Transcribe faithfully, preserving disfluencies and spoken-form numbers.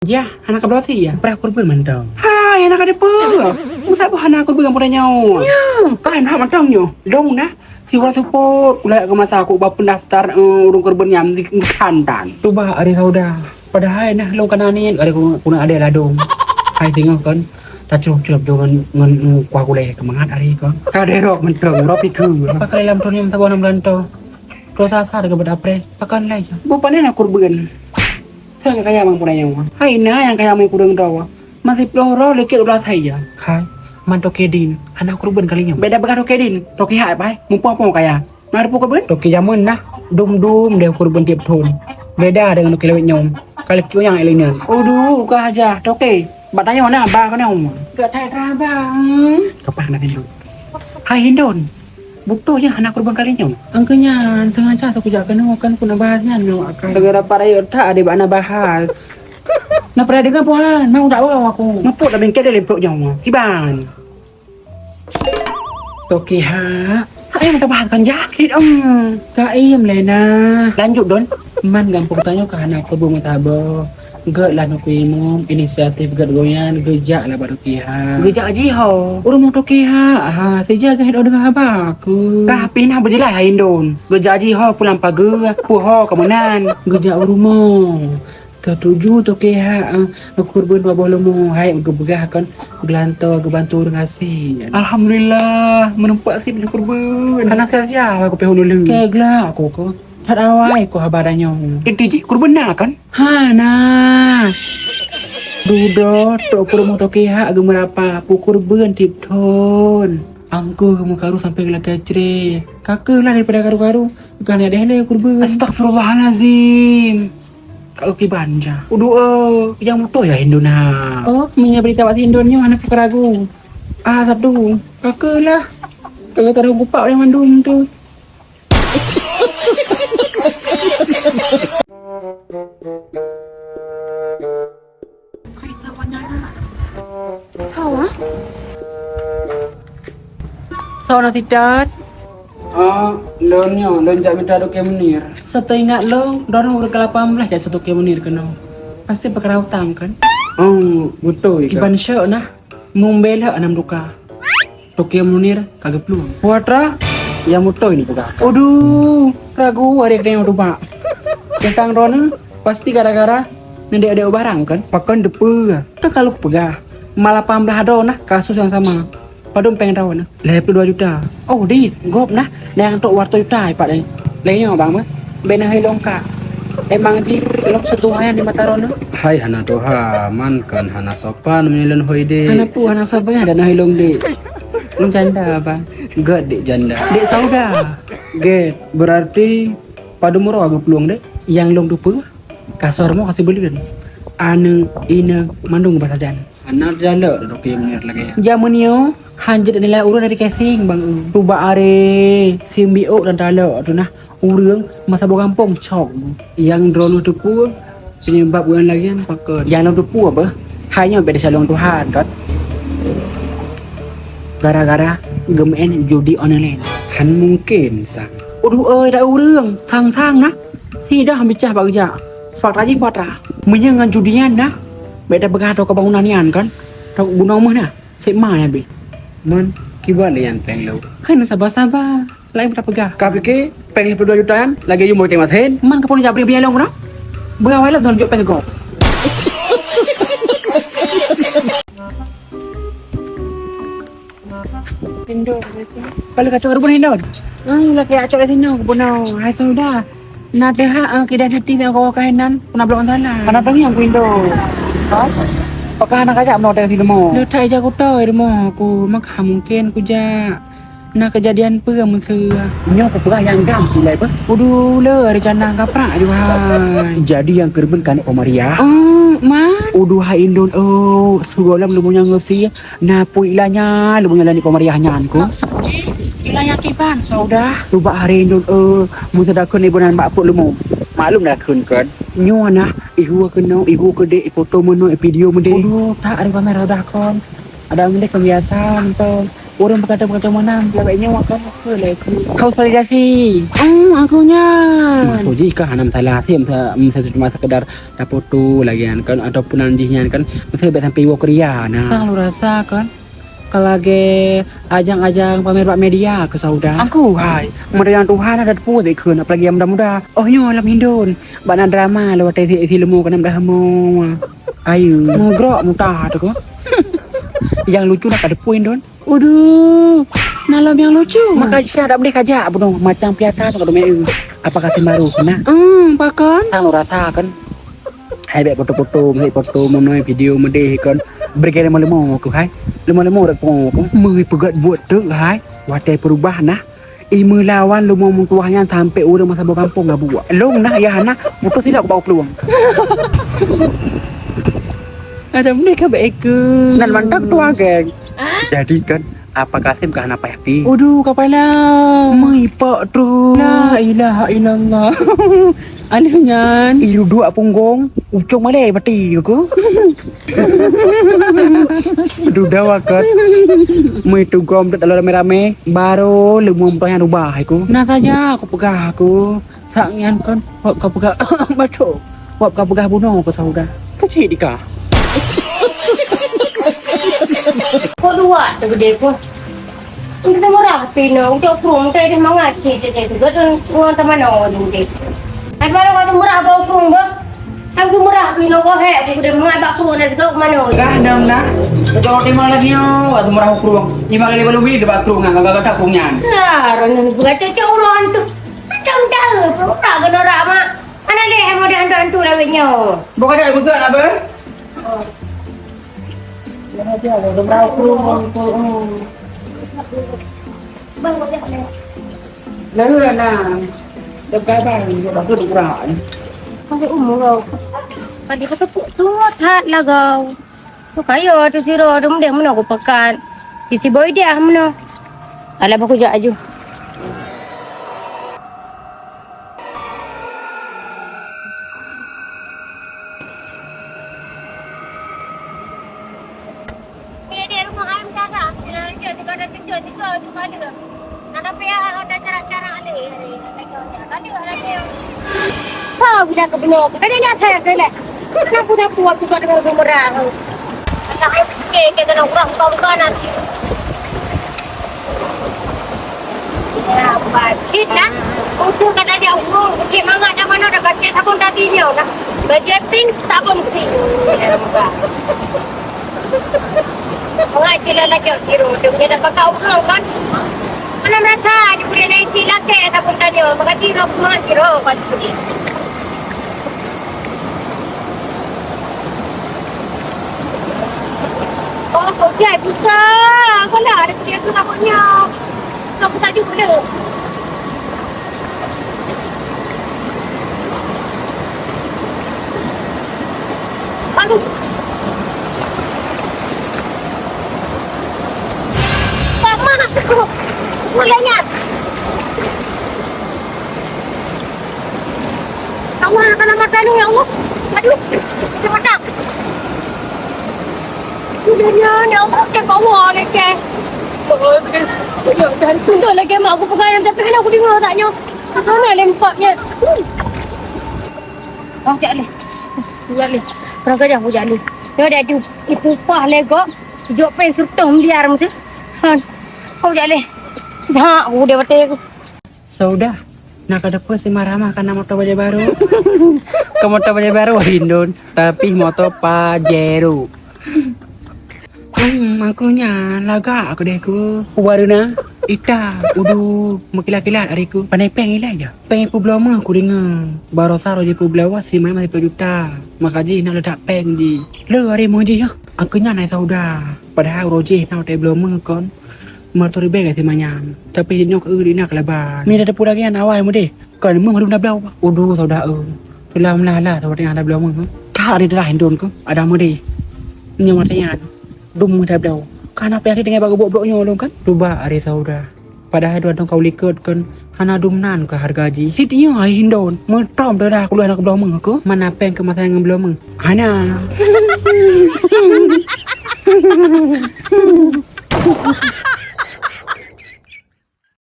Yah, hana kabloe si ya. Preh kurban mantong. Hai, hana kadepe. Masa boh hana kurban ngon nyoe? Ya, kan hak mantong nyoe. Dong nah, si urang support, ulai ke masa aku ba pendaftar, eh, urang kurban nyam di Kalimantan. Cuba ari sauda. Padahai nah lôn kana niet ari ku, kuna ada ladong. Hai singoh kan. Tacurop-curop jo ngon, ngon, ngon kuah gulai keumangat ari kon. Ka derok mantong, rop iku. Pakai lam tonium saboh enam belas to. Terus asar ke beda preh, pakai lagi. Bu panen aku kurban. Saya nggak kaya mampu nanya. Hai nah yang kaya mai kurang dawa. Masih ploh roh lekit ulah saya. Hai, man toke din, anak kurban kali nyoe. Beda bekas toke din, toke hak pai, mumpung apa kaya. Nah, ada pukul ben? Toke jameun nah, dum-dum deh kurban tiap thon. Beda dengan toke lewat nyoe. Kalau kiu yang elinen. Aduh, ka aja. Toke, bak tanyoe nah, ba kena umur. Gak tak ada abang. Kapah kena pintu. Hai Hindon. Buktoh nyan hana kurban kali nyoe. Angkeu nyan, sengaja aku jak keunoe kan ku na bahas nyan ngon akang. Lagèe rapat rayeuk that adak bak na bahas. Na pernah dengar puhan, mau tak wow aku. Mupuk dah bengket dari perut nyoe. Kiban. Toke ha. Saya minta bahas kan jak sit em. Ka iem lena. Lanjut Don. Man gampông tanyoe ka hana kurban meutabah. Gèt lah Teungku Imum, inisiatif gèt gobnyan geujak lah bak Toke ha. Geujak jih ho. Ureueng Toke ha, ha, sija gèt oh deungö haba keu. Kah pih na beujeulaih hai Indon. Geujak jih ho pulang pageue, peue ho keu meunan. Geujak u rumoh. Tatuju Toke ha, eh, kurban dua boh leumo, hai geupeugah kon geulantoe geubantu ureueng aséng. Alhamdulillah, meunumpak sit geukurban. Hana saja aku pih ulôn. Keu glak aku ko. That awai ko haba tanyoe. Inti jih kurban na kan? Hana. Dudoe tok peurumoh Toke ha geumeurapa, peue kurban tiep thon. Angkeu geumeukaru sampai geulakèe cre. Ka keuh lah daripada karu-karu, ka lheueh deh lé kurban. Astagfirullahalazim. Ka kiban ja. Udu eh, nyang mutoh ya Hindun ha. Oh, meunyo berita bak Hindun nyoe hana peukeuragu. Ah, satu. Ka keuh lah. Ka geutarô gupak ureueng mandum tu. Hai, sawan nyan. Sawan? Sawan Sidat. Ah, lôn nyoe, lôn jak mita Toke Munir. Setaingat lôn, droeneuh ureueng ke lapan belas jak Toke Munir keunoe. Pasti peukara utang kan? Oh, beutôi ka. Kiban syok nah. Mumbela anam duka. Toke Munir ka geuplueng. Putra, nyang mutoi ni peugah ka. Aduh, ragu ada kena yang tubak. Tentang droeneuh, pasti gara-gara neudek-dek barang kan? Pakon depe. Kan kalau kupeugah, malah paham blah droeneuh kasus yang sama. Padum péng droeneuh? Lhèe ploh dua juta. Oh, dit, gob nah. Nyang tok warto juta ipat ni. Lé nyoe bang meh. Bèk neuhôi lôn ka. Emang jih lôn seutuha nyan di mata droeneuh. Hai hana tuha, man kon hana sopan meunyoe lôn hôi dek. Hana peue hana sopan nyan dan neuhôi lôn dek. Lôn janda bang. Gèt dek janda. Dek Sauda. Gèt, berarti padum uroe geuplueng dek? Nyang lôn tupeue, kasor mo kasih beuleuen. Aneuk, inong, mandum geuba sajan. Hana jalok Toke Munir lagèe nyan. Jameun nyoe hanjeuet nilai ureueng dari casing bang eu. Cuba are simbiok dan talok tu nah ureueng masa boh gampông cok. Nyang droeneuh teupeu penyebab bulan lagèe nyan pakon. Nyang lôn teupeu apa? Hai nyoe beda salong Tuhan kan. Gara-gara geumeu'en judi online. Han mungkin sang. Uduh oi dak ureueng sang-sang nah. Sidah micah bak geujak. Fatra jih fatra. Meunyoe ngon judi nyan nah. Beda peugah atau kebangunan nyan kan. Tau bunoe meuh nah. Sép ma nyan beh. Man, kiban lé nyan péng lôn. Hai na saba-saba. Laén peugah. Ka pike péng lhèe ploh dua juta nyan lagèe yum boh teumasén. Man ka pun jak bri biaya lôn keunoe. Beugawai lom tunjuk péng gob. Indon. Kalau kacau rubun Indon. Ah, lagi acok di sini bunoe. Hai Sauda. Na teuhak, ah, kidah cuti na kau kain nan, pernah belum salah. Hana tanya aku Indo. Ha? Pakah hana kajak meunong tengah si leumo. Dah tak ija kuto di rumah aku, maka mungkin kujak. Na kejadian peue meuseu? Nyoe kupeugah nyang dam silai beh. Udu le rencana gaprak ju hai. Jadi nyang keureubeuen ka aneuk Komariah? Oh, man. Udu hai Indon, oh, sugolam leumo nyang ngeusi. Na peue ilanya leumo nyang lani Komariah nyan ku? Maksud jih, ilanya kiban, Sauda. Tuba hari Indon, eh, meusadakon ibonan bak pok leumo. Maklum dah kun kan. Nyoe nah, ihu keunoe, ihu keudek, ipoto meunoe, ivideo meudeh. Udu, tak ada pamer udah kon. Ada meudeh kebiasaan tu. Ureueng peukata-peukata meunan, lagèe nyoe kan, aku lé aku. Haus validasi. Hmm, aku nyan. Maksud jih kah hana masalah, sih, masa, masa cuma sekedar tafoto lagi kan, ataupun nan jih nyan kan, masa bèk sampai iwoe keu ria nah. Sang lôn rasa kan, ka lagèe ajang-ajang pamer bak media keu Saudah. Aku hai, meudayang Tuhan ada teupeue dikeue, apalagi nyang muda-muda. Oh nyoe lom hindon, bak na drama lewat T V, T V leumo keunan dah leumo. Ayu, meugrok muta tu ko. Nyang lucu dah ka teupeue hindon. Waduh, na lom nyang lucu. Maka jih ada boleh kajak bunoe macam biasa tu ka teumé. Apa kasih baru kena? Hmm, pakon? Sang lôn rasa kan. Hai bèk foto-foto, meuhai foto, meuhai video meudeh kon. Bri leumo-leumo ku hai. Leumo-leumo dak pungo ku. Meuhai peugöt buet teuk hai. Watèe peurubah nah. Imeulawan leumo meutuwah nyan sampai ureueng masa boh gampông ngabuek. Lôn nah ya hana, putus silap bak plueng. Ada meudeh ka bèk ikeu. Nan mantap tu ageng. Jadi kan Apa Kasim ka hana payah pi? Udu kapala. Meuipak tru. La ilaha illallah. Aleuh nyan. Iruduak punggong, ucong malèe bati aku. Duda wakot. Meuitugom dot dalam ramé-ramé, baru leumo meutoh nyang rubah aku. Na saja aku peugah aku. Sak nyan kon, wab ka peugah bathok. Wab ka peugah bunoe keu Saudah. Keucik dika. Kok dua tu gede pun. Untuk murah pina, untuk krum, untuk ada mangat cik tu tu. Gak tu ruang taman awak tu gede. Ai malam kau tu murah bau krum bah. Hang tu murah pina kau hek, aku gede mangat bak krum nak tegak mana. Dah dong dah. Kau terima lagi yo, waktu murah krum. Lima kali baru beli debat krum ngah, kau kata krum nyan. Nah, orang ni bukan cocok orang tu. Macam dah, pura kena rak mak. Mana deh yang model hantu-hantu lah nyoe? Bukan ada juga lah ber. Oh. Mana dia? Ada berapa? Lalu lah nah. Dekat bang, dia bagus kurang. Pada umur kau. Pada kata puk suat hat lah kau. Tu kaya tu siro tu mudeng meunoe ku pakat. Isi boy dia meunoe. Alah bah kujak aju. Tahu dah ke benua. Kadang dia saya ke leh. Kenapa dah buat juga dengan gemerang? Anak ke ke kena urang buka-buka nanti. Ya, bacit lah. Udah kata dia urung, bukit mangga dah mana dah bacit sabun tadi ni dah. Bacit pink, sabun pink. Ya, buka. Wah, sila lagi tiru. Dia dah pakai ulang kan? Mana merasa aja boleh naik sila ke, tak pun tanya. Makasih, Rok, makasih, Rok. Oh, kok dia bisa? Aku lah ada kerja tu takutnya. Kau tak juga. Aduh. Mama, aku. Mulainya. Kamu akan mata ni, ya Allah. Aduh. Mata. Udahnya, ya Allah, ke bawah lagi. Oh, dan tunduk lagi mak aku pegang yang tapi aku dengar tak nyoh. Mana lempaknya? Kau jak leh. Kau jak leh. Kau kerja kau jak leh. Dia ada tu. Ipupah lego. Ijok pen surtoh miliar mesti. Han. Kau jak leh. Sak aku dia batai aku. Saudah, na ka deuh si Marama kana moto bajèe barô? Ka moto bajèe barô hindon, tapi moto Pajero. Hmm, mangko nyan lagak aku deh ku. Warna ita, udu meukilat-kilat ari ku. Pandai pèng ilai ja. Pèng ipubloe meuh ku deungoe. Barosa roh jipubloe si Marama lhèe plôh juta. Maka jih na ledak pèng jih. Le ari meuh jih ya. Aku nyan ai Saudah. Padahai roh jih na utai bloe meuh kon. Meureutoh ribèe lagèe si manyan. Tapi nyoe keu di na keulaban. Mira teupeue lagèe nyan awai meudeh. Kon meuh mandum tabloe. Udu Saudah eu. Tulah meulah-lah Saudah tabloe meuh. Ka ari teulah hindon keu ada meudeh. Nyoe watèe nyan. Dum meuh tabloe. Kana payah tinggai bak geublok-blok nyoe lôn kan? Cuba ari Saudah. Padahai dua dong kau likot kon hana dum nan keu hareuga jih. Sit nyoe ai hindon. Meutrom teudah keuluar aneuk bloe meuh keu. Mana pèng keu masa ngon bloe meuh? Hana.